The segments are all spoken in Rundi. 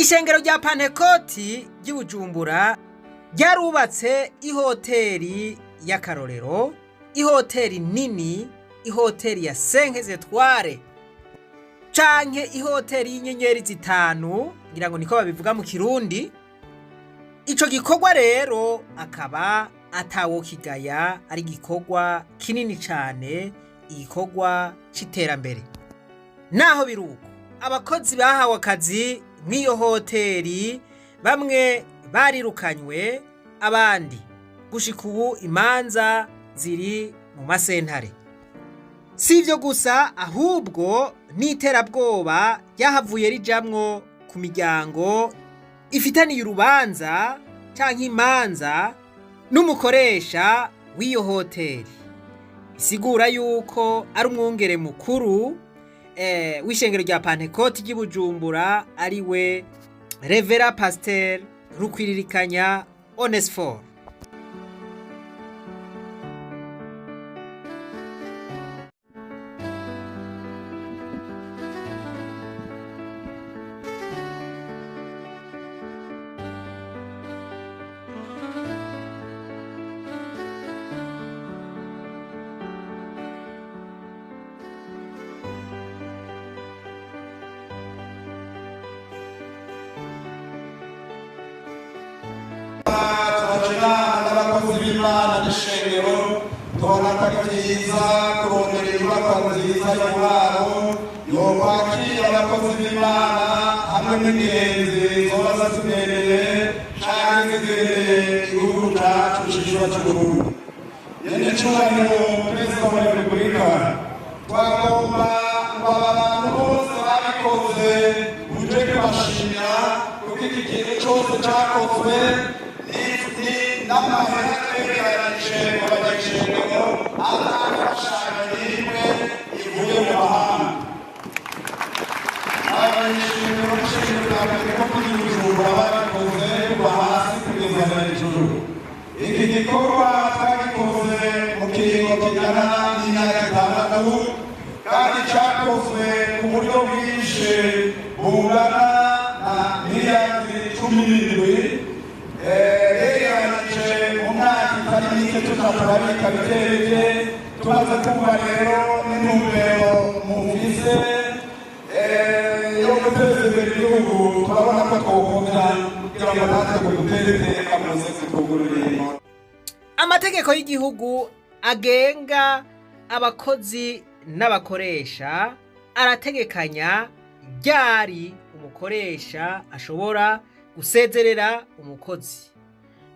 Ishengero rya Pantekoti ry'i Bujumbura ryarubatse ihoteri y'akarorero, ihoteri nini, ihoteri ya cinq étoiles canke ihoteri y'inyenyeri zitanu, ngira ngo niko babivuga mu Kirundi. Ico gikorwa rero akaba atawokigaya, ari igikorwa kinini cane, igikorwa c'iterambere. Naho biruko, abakozi bahawe akazi mw'iyo hoteri bamwe barirukanywe, abandi gushika ubu imanza ziri mu masentare. Si ivyo gusa, ahubwo n'iterabwoba ryahavuye rijamwo ku miryango ifitaniye urubanza canke imanza n'umukoresha w'iyo hoteri, isigura yuko ari umwungere mukuru w'ishengero rya Pantekoti ry'i Bujumbura, ari we Révérend Pasteur Rukwiririkanya Onesphore. Turaje inama n'abakozi b'Imana n'ishengero, tubona ko ari byiza kurondera inyubakwa nziza y'uburaro yokwakira abakozi b'Imana hamwe n'ingenzi zoba zitubereye canke zigereye igihugu cacu ciza c'Uburundi. Nyenicubahiro Perezida wa Repubulika, twagomba ngo aba bantu bose babikoze uje kubashimira, kuko iki kintu cose cakozwe n'amahera twegeranije mu banyeshengero, ata mfashanyo n'imwe ivuye mu mahanga. Abanyeshengero b'ishengero rya Pentekoti ry'i Bujumbura babikoze kuva hasi kugeza hejuru. Iki gikorwa twagikoze mu kiringo kingana n'imyaka 6, kandi cyakozwe ku buryo bwinshi bungana na miliyari 17 yegeranije mu myaka itari mike, tuja turabika bike bike. Tumaze kumva rero n'intumbero mufise yo guteza imbere igihugu, turabona ko twokunda kugira ngo natwe dutere iteka muze kutwugururira. Amategeko y'igihugu agenga abakozi n'abakoresha arategekanya ryari umukoresha ashobora gusezerera umukozi.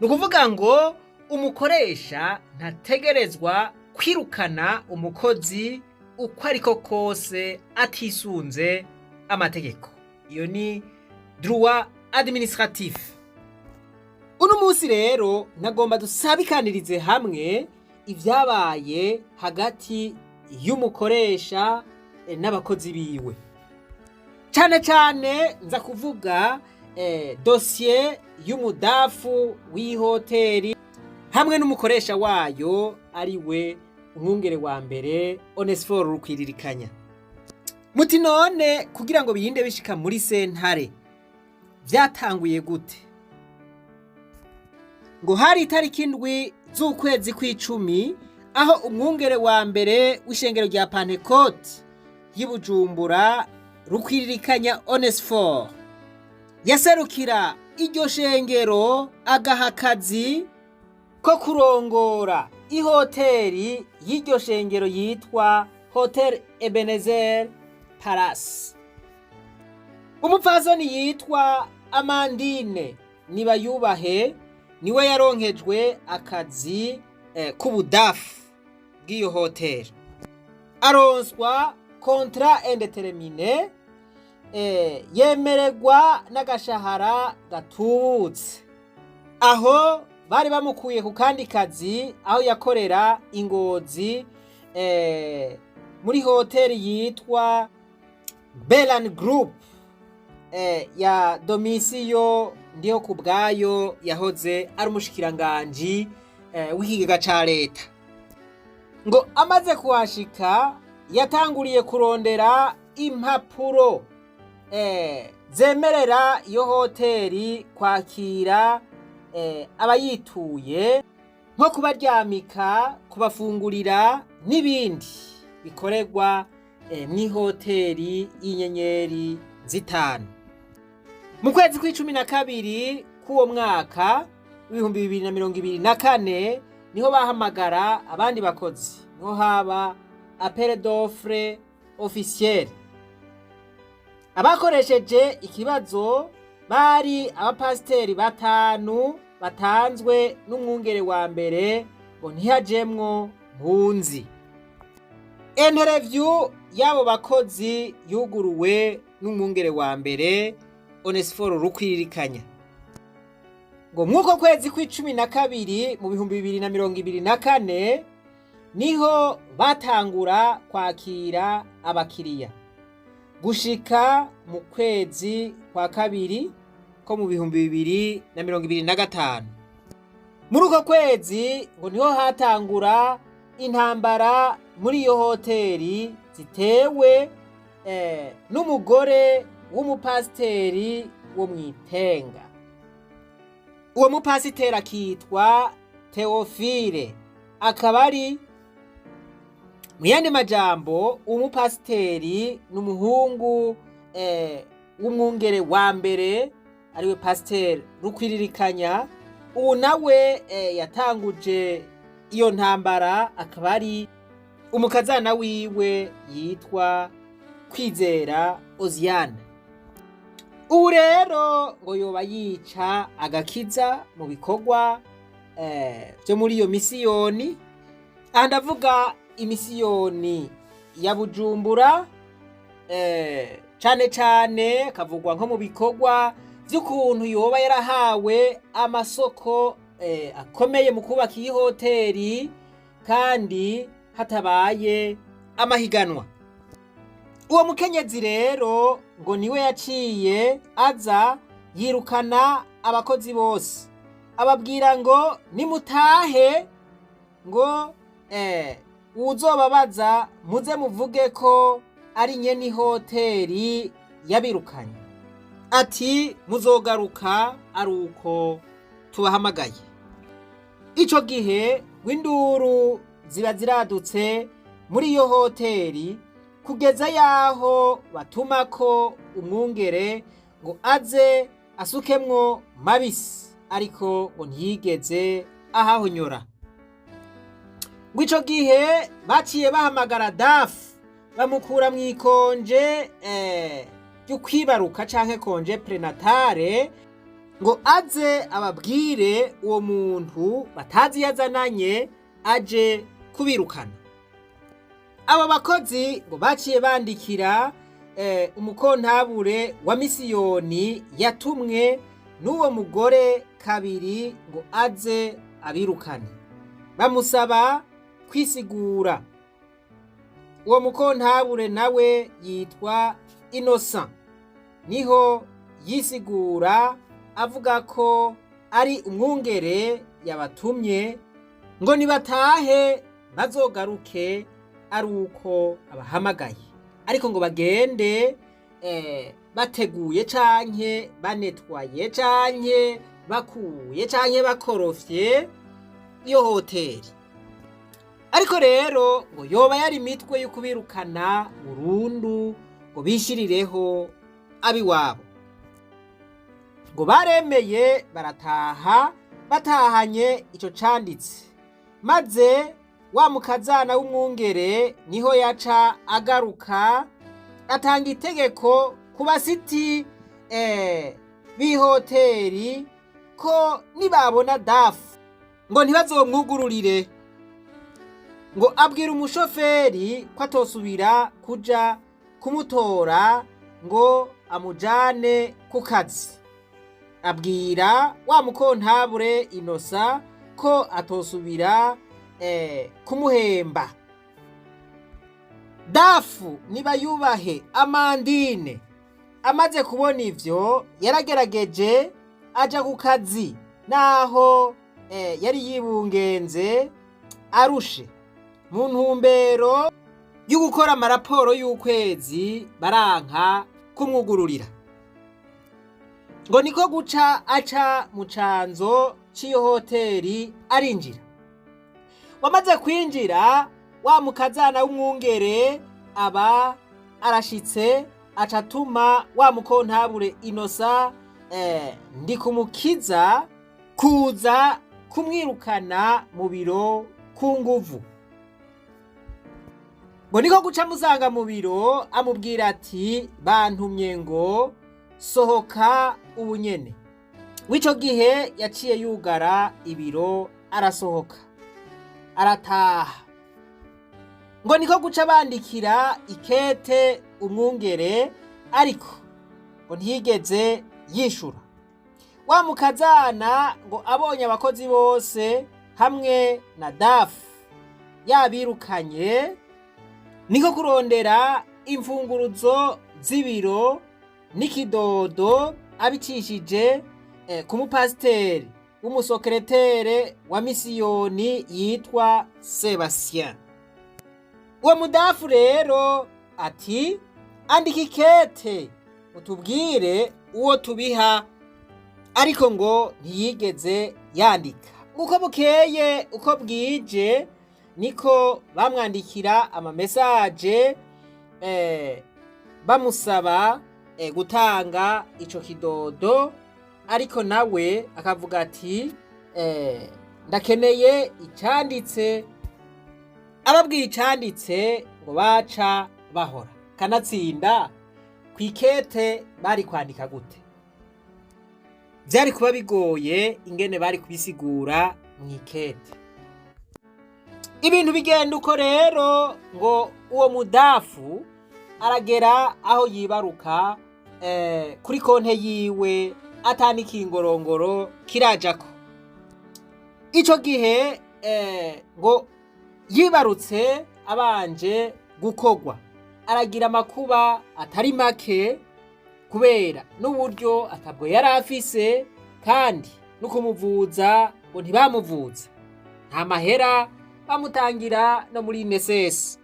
Ni ukuvuga ngo umukoresha ntategerezwa kwirukana umukozi uko ariko kose atisunze amategeko. Iyo ni droit administratif. Uno munsi rero nagomba dusabikanirize hamwe ibyabaye hagati y'umukoresha n'abakozi biwe. Cyane cyane nza kuvuga dosiye y'umudafu w'ihoteri hamwe n'umukoresha wayo, ari we umwungere wa mbere Onesphore Rukwiririkanya. Muti none kugira ngo birinde bishika muri sentare byatanguye gute? Ngo hari itariki 7 z'ukwezi kw'icumi, aho umwungere wa mbere w'ishengero rya Pantekoti y'i Bujumbura, Rukwiririkanya Onesphore, yaserukira iryo shengero, agaha akazi ko kurongora ihoteri y'iryo shengero yitwa Hotel Ebenezer Palace umupfasoni yitwa Amandine Nibayubahe. Niwe yaronkejwe akazi k'ubudafu bw'iyo hoteli, aronswa contrat indéterminé, yemererwa n'agashahara gatubutse. Aho bari bamukuye ku kandi kazi aho yakorera i Ngozi muri hoteli yitwa Belan Group ya Domisiyo Ndiho ku bwayo, yahoze ari umushikiranganji w'ikigega ca leta. Ngo amaze kuhashika yatanguriye kurondera impapuro. zemerera iyo hoteri kwakira abayituye, nko kubaryamika, kubafungurira n'ibindi bikorerwa mw'ihoteri y'inyenyeri 5. Mu kwezi kw'12 k'uwo mwaka w'2024 niho bahamagara abandi bakozi, niho haba appel d'offre officiel. Abakoresheje ikibazo bari abapasiteri 5 batanzwe n'umwungere wa mbere, ngo ntihajemwo Nkunzi. Interview y'abo bakozi yuguruwe n'umwungere wa mbere Onesiforo Rukwiririkanya. Ngo mw'uko kwezi kw'12 mu 2024 niho batangura kwakira abakiriya, gushika mu kwezi kwa kabiri ko mu 2025. Muri uko kwezi ngo niho hatangura intambara muri iyo hoteri zitewe n'umugore w'umupasiteri wo mw'Itenga. Uwo mupasiteri akitwa Teofile, akaba ari mu yandi majambo umupasiteri n'umuhungu w'umwungere wa mbere, ariwe pasiteri Rukwiririkanya. Ubu nawe yatanguje iyo ntambara akaba ari umukazana wiwe yitwa Kwizera Oziane. Ubu rero ngo yoba yica agakiza mu bikorwa byo muri iyo misiyoni. Aha ndavuga imisiyoni ya Bujumbura, cane cane kavugwa nko mu bikorwa vy'ukuntu yoba yarahawe amasoko akomeye mu kubaka iyi hoteri kandi hatabaye amahiganwa. Uwo mukenyezi rero ngo niwe yaciye aza yirukana abakozi bose, ababwira ngo nimutahe, ngo uwuzobabaza muze muvuge ko ari nyene hoteri yabirukanye, ati muzogaruka ari uko tubahamagaye. Ico gihe w'induru ziba ziradutse muri iyo hoteri, kugeza yaho batumako umwungere ngo aze asukemwo mabisi, ariko ngo ntiyigeze ahahonyora. Ngo ico gihe baciye bahamagara dafu, bamukura mw'ikonje ry'ukwibaruka canke congé prénatal, ngo aze ababwire uwo muntu batazi yazananye aje kubirukana. Abo bakozi ngo baciye bandikira umukontabure wa misiyoni yatumwe n'uwo mugore kabiri ngo aze abirukane, bamusaba kwisigura. Uwo mukontabure nawe yitwa Innocent, niho yisigura avuga ko ari umwungere yabatumye, ngo nibatahe bazogaruke ari uko abahamagaye, ariko ngo bagende bateguye canke banetwaye canke bakuye canke bakorofye iyo hoteri. Ariko rero ngo yoba yari imitwe yo kubirukana burundu ngo bishirireho abiwabo. Ngo baremeye barataha, batahanye ico canditse, maze wa mukazana w'umwungere niho yaca agaruka atanga itegeko ku basiti b'ihoteri ko nibabona dafu ngo ntibazomwugururire. Ngo abwira umushoferi ko atosubira kuja kumutora ngo amujane ku kazi, abwira wa mukontabure Inosa ko atosubira kumuhemba. Dafu niba yubahe Amandine amaze kubona ivyo, yaragerageje aja ku kazi naho yari yibungenze arushe, mu ntumbero yo gukora amaraporo y'ukwezi, baranka kumwugururira. Ngo niko guca aca mu canzo c'iyo hoteri arinjira. Wamaze kwinjira, wa mukazana w'umwungere aba arashitse, aca atuma wa mukontabure Inosa Ndikumukiza kuza kumwirukana mu biro ku nguvu. Ngo niko guca musanga mu biro, amubwira ati: "Bantumye ngo sohoka ubunyene." W'ico gihe yaciye yugara ibiro, arasohoka, arataha. Ngo niko guca bandikira ikete umwungere, ariko ngo ntiyigeze yishura. Wa mukazana ngo abonye abakozi bose hamwe na DAF yabirukanye, niko kurondera imfunguruzo z'ibiro n'ikidodo abicishije ku mupasiteri w'umusokeretere wa misiyoni yitwa Sebastien. Uwo mudafu rero ati: "Andika ikete utubwire uwo tubiha." Ariko ngo ntiyigeze yandika. Uko bukeye uko bwije niko bamwandikira amamesaje bamusaba gutanga ico kidodo, ariko nawe akavuga ati: "Ndakeneye icanditse." Ababwiye icanditse, ngo baca bahora. Kanatsinda kw'ikete bari kwandika gute? Vyari kuba bigoye ingene bari kubisigura mw'ikete. Ibintu bigenda uko rero, ngo uwo mudafu aragera aho yibaruka kuri konte yiwe atanikingorongoro kirajako. Ico gihe ngo yibarutse abanje gukogwa, aragira amakuba atari make, kubera n'uburyo atabwo yari afise, kandi no kumuvuza ngo ntibamuvuza, nta mahera bamutangira no muri INSS.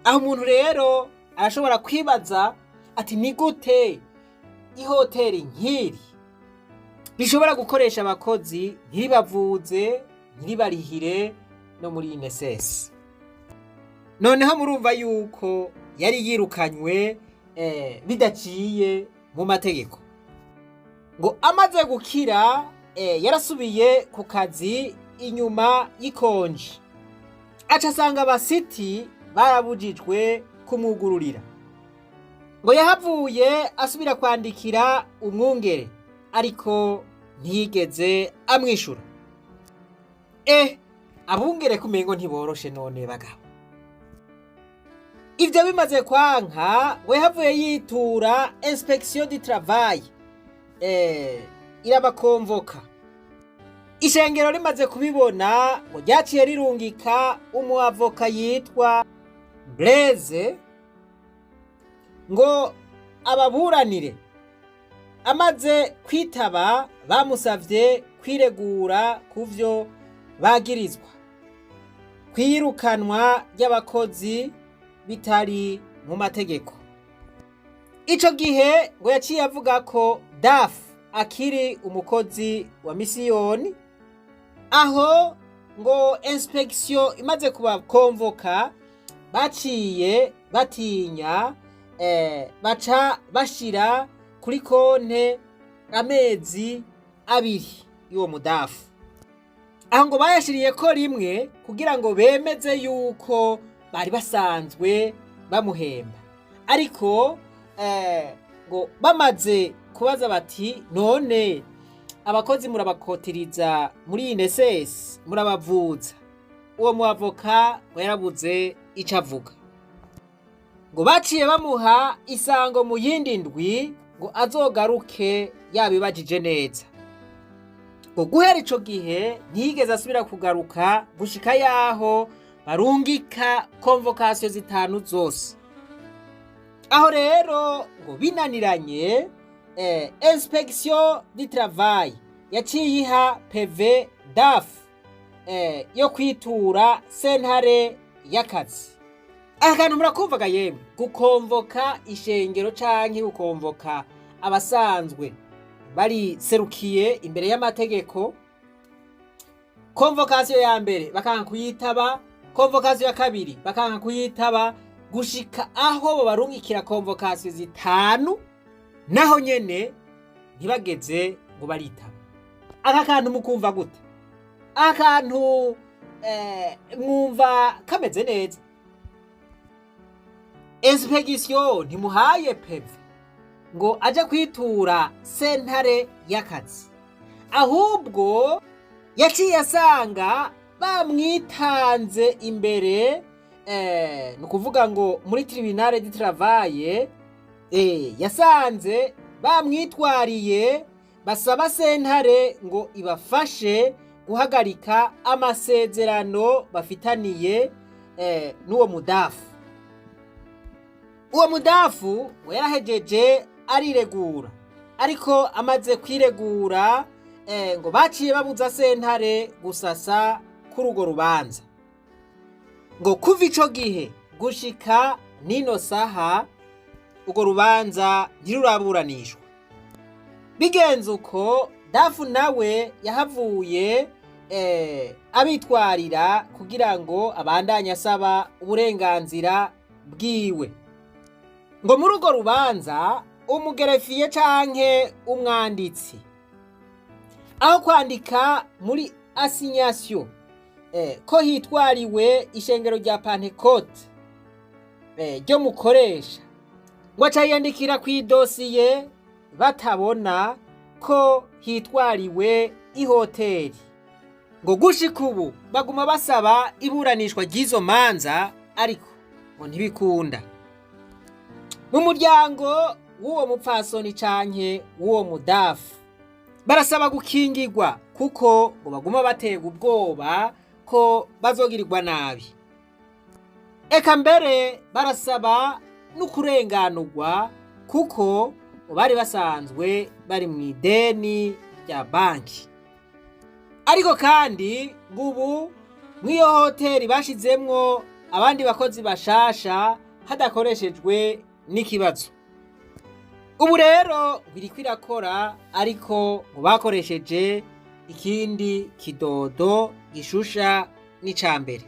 Aho umuntu rero arashobora kwibaza ati: "Ni gute ihoteri nk'iri rishobora gukoresha abakozi ntiribavuze, ntiribarihire no muri INSS?" Noneho murumva yuko yari yirukanywe bidaciye mu mategeko. Ngo amaze gukira yarasubiye ku kazi inyuma y'ikonji, aca asanga abasiti barabujijwe kumwugururira. Ngo yahavuye asubira kwandikira umwungere, ariko ntiyigeze amwishura. Abungere kumengo ntiboroshe none bagabo. Ivyo bimaze kwanka, ngo yahavuye yitura inspection du travail, irabakonvoka. Ishengero rimaze kubibona, ngo ryaciye rirungika umuavoka yitwa Blaise ngo ababuranire. Amaze kwitaba, bamusavye kwiregura kuvyo bagirizwa kwirukanwa ry'abakozi bitari mu mategeko. Ico gihe ngo yaciye avuga ko DAF akiri umukozi wa misiyoni. Aho ngo inspection imaze kubakonvoka, baciye batinya, baca bashira kuri konte amezi 2 y'uwo mudafu. Aho ngo bayashiriye ko rimwe kugira ngo bemeze yuko bari basanzwe bamuhemba, ariko ngo bamaze kubaza bati: "None abakozi murabakotiriza muri INSS, murabavuza?" Uwo muavoka ngo yarabuze ico avuga. Ngo baciye bamuha isango mu yindi ndwi ngo azogaruke yabibajije neza. Ngo guhera ico gihe ntiyigeze asubira kugaruka gushika yaho barungika convocation zitanu zose. Aho rero ngo binaniranye, inspection du travail yaciye iha PV DAF yo kwitura sentare y'akazi. Aka kantu murakumvaga yemwe, gukonvoka ishengero canke gukonvoka abasanzwe. Bariserukiye imbere y'amategeko. Convocation ya mbere bakanka kuyitaba, convocation ya kabiri bakanka kuyitaba, gushika aho babarungikira convocation zitanu, naho nyene ntibageze ngo baritaba. Aka kantu mukumva gute? Akantu mwumva kameze neza? Inspection ntimuhaye PV ngo aje kwitura sentare y'akazi, ahubwo yaciye asanga bamwitanze imbere, ni ukuvuga ngo muri tribunal du travail. Yasanze bamwitwariye, basaba sentare ngo ibafashe guhagarika amasezerano bafitaniye n'uwo mudafu. Uwo mudafu ngo yarahejeje ariregura, ariko amaze kwiregura, ngo baciye babuza sentare gusasa kuri urwo rubanza. Ngo kuva ico gihe gushika nino saha, urwo rubanza ntiruraburanishwa. Bigenze uko, DAF nawe yahavuye abitwarira kugira ngo abandanye asaba uburenganzira bwiwe. Ngo muri urwo rubanza, umugreffier canke umwanditsi, aho kwandika muri assignation ko hitwariwe ishengero rya Pentecôte ryo mukoresha, ngo aca yiyandikira ku idosiye batabona ko hitwariwe ihoteli. Ngo gushika ubu baguma basaba iburanishwa ry'izo manza, ariko ngo ntibikunda. Mu muryango w'uwo mupfasoni canke w'uwo mudafu barasaba gukingirwa, kuko ngo baguma baterwa ubwoba ko bazogirirwa nabi. Eka mbere barasaba no kurenganurwa, kuko ngo bari basanzwe bari mu ideni rya banki. Ariko kandi ngo ubu mw'iyo hoteli bashizemwo abandi bakozi bashasha hadakoreshejwe n'ikibazo. Ubu rero biriko irakora, ariko ngo bakoresheje ikindi kidodo gishusha n'icambere.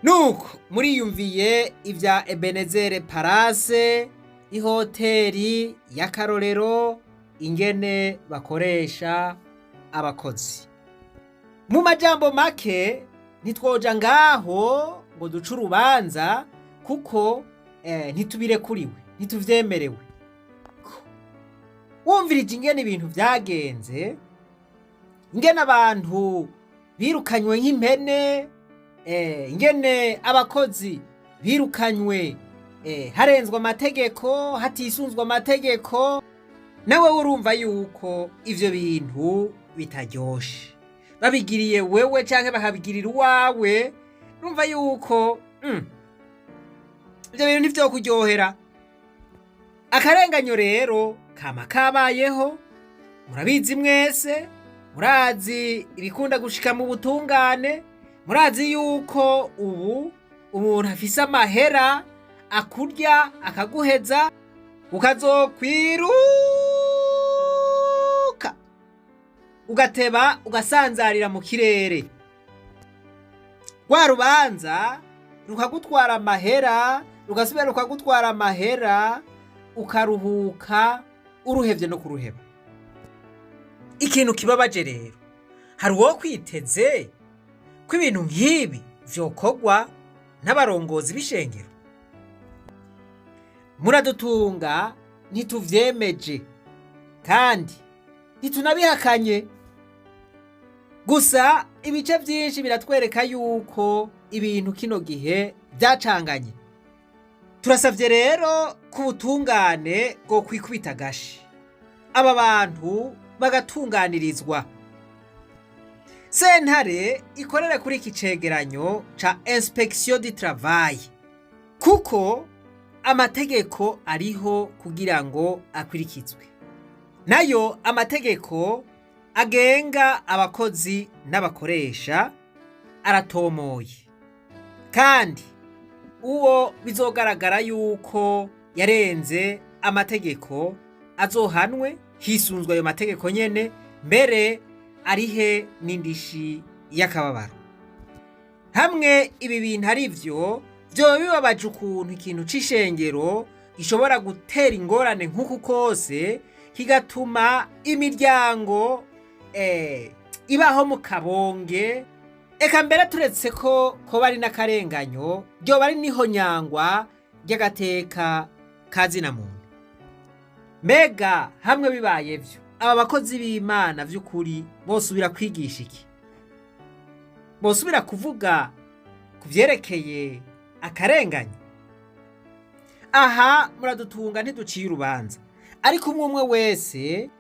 Nuko muriyumviye ivya Ebenezere Palace, ihoteli y'akarorero, ingene bakoresha abakozi. Mu majambo make, ntitwoja ngaho ngo duce urubanza, kuko ntitubirekuriwe, ntituvyemerewe. Wumvirije ingene ibintu vyagenze, ingene abantu birukanywe nk'impene, ingene abakozi birukanywe harenzwe amategeko, hatisunzwe amategeko, nawe urumva yuko ivyo bintu bitaryoshe. Babigiriye wewe canke bakabigirira uwawe, urumva yuko ivyo bintu ntivyo kuryohera. Akarenganyo rero kama kabayeho, murabizi mwese, murazi ibikunda gushika mu butungane, murazi yuko ubu umuntu afise amahera akurya akaguheza, ukazokwiruka ugateba ugasanzarira mu kirere, rwa rubanza rukagutwara amahera, rugasubira rukagutwara amahera, ukaruhuka uruhevye no kuruheba. Ikintu kibabaje rero, hari uwo kwiteze ko ibintu nk'ibi vyokorwa n'abarongozi b'ishengero? Muradutunga, ntituvyemeje kandi ntitunabihakanye. Gusa ibice vyinshi biratwereka yuko ibintu kino gihe vyacanganye. Turasavye rero ku butungane bwo kwikubita agashi, aba bantu bagatunganirizwa. Sentare ikorere kuri iki cegeranyo ca inspection du travail, kuko amategeko ariho kugira ngo akurikizwe. Nayo amategeko agenga abakozi n'abakoresha aratomoye, kandi uwo bizogaragara yuko yarenze amategeko azohanwe. Hisunzwe ayo mategeko nyene, mbere arihe n'indishi y'akababaro. Hamwe ibi bintu ari vyo, vyoba bibabaje ukuntu ikintu c'ishengero gishobora gutera ingorane nk'uku kose, kigatuma imiryango ibaho mu kabonge. Eka mbere turetse ko koba ari n'akarenganyo, ryoba ari n'ihonyangwa ry'agateka ka zina muntu. Mbega hamwe bibaye vyo, aba bakozi b'Imana vy'ukuri bosubira kwigisha iki? Bosubira kuvuga ku vyerekeye akarenganyo? Aha muradutunga, ntiduciye urubanza, ariko umwe umwe wese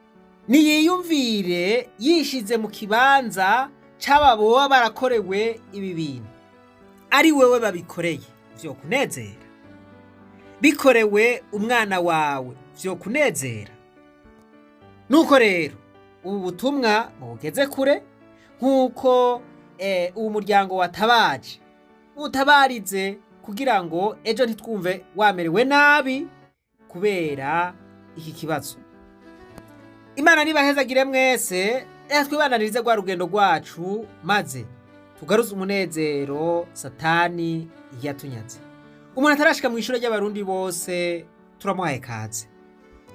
niyiyumvire yishize mu kibanza c'aba boba barakorewe ibi bintu. Ari wewe babikoreye, vyokunezera? Bikorewe umwana wawe, vyokunezera? Nuko rero ubu butumwa bugeze kure nk'uko uwu muryango watabaje utabarize, kugira ngo ejo ntitwumve wamerewe nabi kubera iki kibazo. Imana nibahezagire mwese. Reka twibandanirize rwa rugendo rwacu, maze tugaruze umunezero Satani yatunyaze. Umuntu atarashika mu ishure ry'Abarundi Bose, turamuhaye kaze.